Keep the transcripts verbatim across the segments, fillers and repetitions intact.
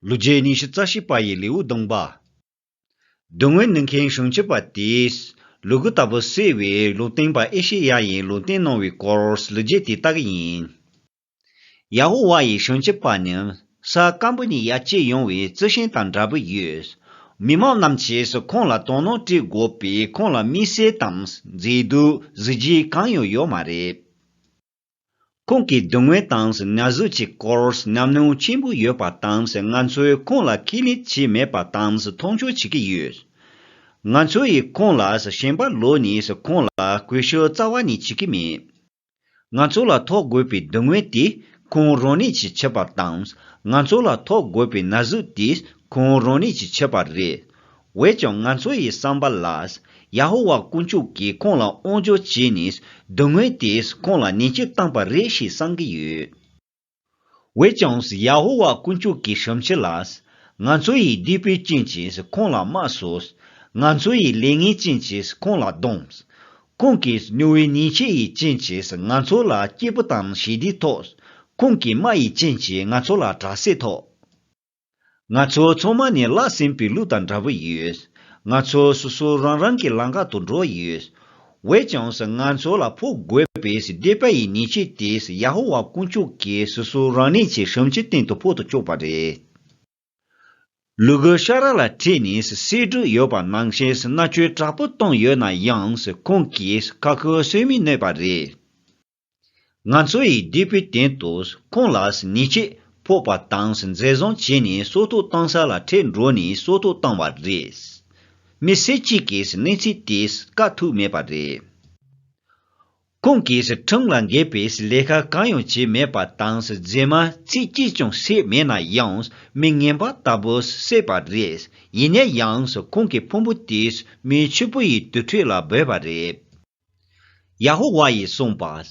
ལོ་རྒྱུས་ཉི་ཤུ་རྩ་བཞི་པ་ཡི་ལེའུ་བདུན་པ། སྡུག་བསྔལ་མྱོང་མཁན་བྱང་ཆུབ་པ་དེས་ལུ་གུ་ལྟ་བུ་བསད་པའི་ལུང་སྟོན་པ་ཨེ་ཤེ་ཡ་ཡིས་ལུང་བསྟན་གནང་བའི་སྐོར་ལོ་རྒྱུས་དེ་ལྟ་གི་ཡིན། ཡ་ཧོ་ཝཱ་ཡི་བྱང་ཆུབ་པ་ནི་ས་སྐམ་པོ་ནས་ཡར་སྐྱེས་ཡོང་བའི་རྩི་ཤིང་དང་འདྲ་པོ་ཡོད། མི་མང་རྣམས་ཀྱིས་ཁོང་ལ་དོ་སྣང་སྤྲད་དགོས་པས་ཁོང་ལ་དམིགས་བསལ་དང་མཛེས་སྡུག་གཟི་བརྗིད་གང་ཡང་ཡོད་མ་རེད། ཁོང་གི་སྡུག་བསྔལ་དང་ན་ཟུག་གི་སྐོར་ཉམས་མྱོང་ཆེན་པོ་ཡོད་པ་དང་ང་ཚོས་ཁོང་ལ་ཁས་ལེན་བྱས་མེད་པ་དང་མཐོང་ཆུང་བྱེད་ཀྱི་ཡོད། ང་ཚོ་ཡིས་ཁོང་ལ་ཞེན་པ་ལོག་ནས་ཁོང་ལ་གུས་ཞབས་རྩ་བ་ནས་བྱེད་ཀྱི་མེད། ང་ཚོ་ལ་ཐོབ་དགོས་པའི་སྡུག་བསྔལ་དེ་ཁོང་རང་ཉིད་ཀྱིས་བྱས་པ་དང་ང་ཚོ་ལ་ཐོབ་དགོས་པའི་ན་ཟུག་དེ་ཁོང་རང་ཉིད་ཀྱིས་བྱས་པ་རེད། འོན་ཀྱང་ང་ཚོ་ཡི་བསམ་པ་ལ། ཡ་ཧོ་ཝཱ་དཀོན་མཆོག་གིས་ཁོང་ལ་དབང་སྒྱུར་བྱས་ནས་སྡུག་བསྔལ་དེས་ཁོང་ལ་ཉེས་ཆད་བཏང་པ་རེད་ཞེས་བསམ་གྱི་ཡོད། འོན་ཀྱང་ཡ་ཧོ་ཝཱ་དཀོན་མཆོག་གི་བྱམས་བརྩེ་ལ། ང་ཚོ་ཡི་སྡིག་པའི་རྐྱེན་གྱིས་ཁོང་ལ་དམར་གསོད། ང་ཚོ་ཡི་ལས་ངན་རྐྱེན་གྱིས་ཁོང་ལ་སྡོམ། ཁོང་གིས་མྱོང་བའི་ཉེས་ཆད་ཡི་རྐྱེན་གྱིས་ང་ཚོ་ལ་སྐྱིད་པོ་དང་ཞི་བདེ་ཐོབ། ཁོང་གི་རྨ་ཡི་རྐྱེན་གྱིས་ང་ཚོ་ལ་དྲག་སྐྱེད་ཐོབ། ང་ཚོ་ཚང་མ་ནི་བརླག་ཟིན་པའི་ལུག་དང་འདྲ་པོ་ཡོད། ང་ཚོ་སོ་སོ་རང་རང་གི་ལམ་ཁ་དུ་འགྲོ་ཡོད། འོན་ཀྱང་ང་ཚོ་ལ་ཕོག་དགོས་པའི་སྡིག་པ་ཡི་ཉེས་ཆད་དེ་ཡ་ཧོ་ཝཱ་དཀོན་མཆོག་གིས་སོ་སོ་རང་ཉིད་ཀྱི་བྱམས་བརྩེའི་སྟེང་དུ་ཕོག་ཏུ་བཅུག་པ་རེད། ལུ་གུ་ཤ་ར་ལ་ཁྲིད་ནས་བསད་འགྲོ་ཡོད་པ་ནང་བཞིན་མནར་གཅོད་དྲག་པོ་བཏང་ཡོད་ན་ཡང་ཁོང་གིས་ཁ་ཁུ་སིམ་མེར་གནས་པ་རེད། ང་ཚོ་ཡི་སྡིག་པའི་སྟེང་དུ་ཁོང་ལ་ཉེས་ཆད་ཕོག་པ་དང་འཛིན་བཟུང་བྱས་ནས་སྲོག་ཐོག་བཏང་ས་ལ་ཁྲིད་འགྲོ་ནས་སྲོག་ཐོག་བཏང་བ་རེད། མི་སེར་གཅིག་གིས་གནས་ཚུལ་དེ་བཀག་ཐུབ་མེད་པ་རེད། ཁོང་གིས་ཁྲིམས་ལ་འགལ་བའི་ལས་ཀ་གང་ཡང་བྱས་མེད་པ་དང་རྫུན་མ་ཚིག་གཅིག་ཀྱང་བཤད་མེད་ན་ཡང་མི་ངན་པ་ལྟ་བུ་བསད་པ་རེད། ཡིན་ན་ཡང་ཁོང་གི་ཕུང་པོ་དེ་མི་ཕྱུག་པོ་ཡི་དུར་ཁྲོད་ལ་སྦས་པ་རེད། ཡ་ཧོ་ཝཱ་ཡིས་གསུངས་པ།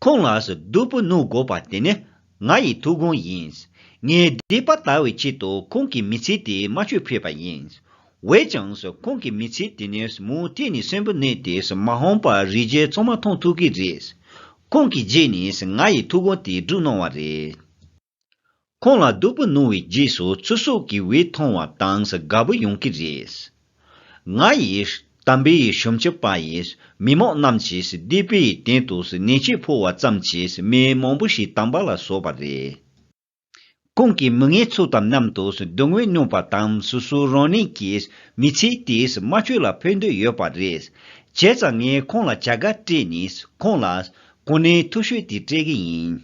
ཁོང་ལ་སྡུག་པོ་བསྣུན་དགོས་པ་དེ་ནི་ང་ཡི་ཐུགས་དགོངས་ཡིན། ངའི་སྡིག་པ་དག་པའི་ཆེད་དུ་ཁོང་གི་མི་ཚེ་དེ་དམར་མཆོད་ཕུལ་བ་ཡིན། འོན་ཀྱང་ཁོང་གི་མི་ཚེ་དེ་ནི་མུ་མཐུད་ནས་གསོན་པོ་གནས་ཏེ་མ་འོངས་པར་རིགས་རྒྱུད་ཚང་མ་མཐོང་ཐུབ་ཀྱི་རེད། ཁོང་གི་རྗེས་ནས་ང་ཡི་ཐུགས་དགོངས་དེ་བསྒྲུབས་གནང་བ་རེད། ཁོང་ལ་སྡུག་པོ་གནང་བའི་རྗེས་སུ་ཚེ་སྲོག་གི་འོད་མཐོང་བ་དང་དགའ་པོ་ཡོང་གི་རེད། ང་ཡིས་དམ་པའི་བྱང་ཆུབ་པ་ཡིས་མི་མང་རྣམས་ཀྱི་སྡིག་པའི་སྟེང་དུ་ཉེས་ཆད་ཕོག་པ་ཙམ་གྱིས་མི་མང་པོ་ཞིག་དམ་པ་ལ་བཟོས་པ་རེད། ཁོང་གིས་མི་ངན་ཚོ་དང་མཉམ་དུ་སྡུག་བསྔལ་མྱོང་པ་དང་སོ་སོ་རང་ཉིད་ཀྱི་མི་ཚེ་དེ་དམར་མཆོད་ལ་ཕུལ་འདོད་ཡོད་པ་རེད། བྱས་ཙང་ངས་ཁོང་ལ་བྱ་དགའ་སྤྲད་ནས་ཁོང་ལ་གོ་གནས་མཐོ་ཤོས་དེ་སྤྲད་ཀྱི་ཡིན།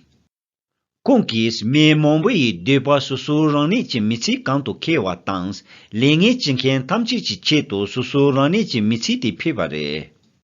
ཁོང་གིས་མི་མང་པོ་ཡི་སྡིག་པ་སོ་སོ་རང་ཉིད་ཀྱི་མི་ཚེ་གང་དུ་འཁེལ་བ་དང་། ལས་ངན་བྱེད་མཁན་ཐམས་ཅད་ཀྱི་ཆེད་དུ་སོ་སོ་རང་ཉིད་ཀྱི་མི་ཚེ་དེ་ཕུལ་བ་རེད།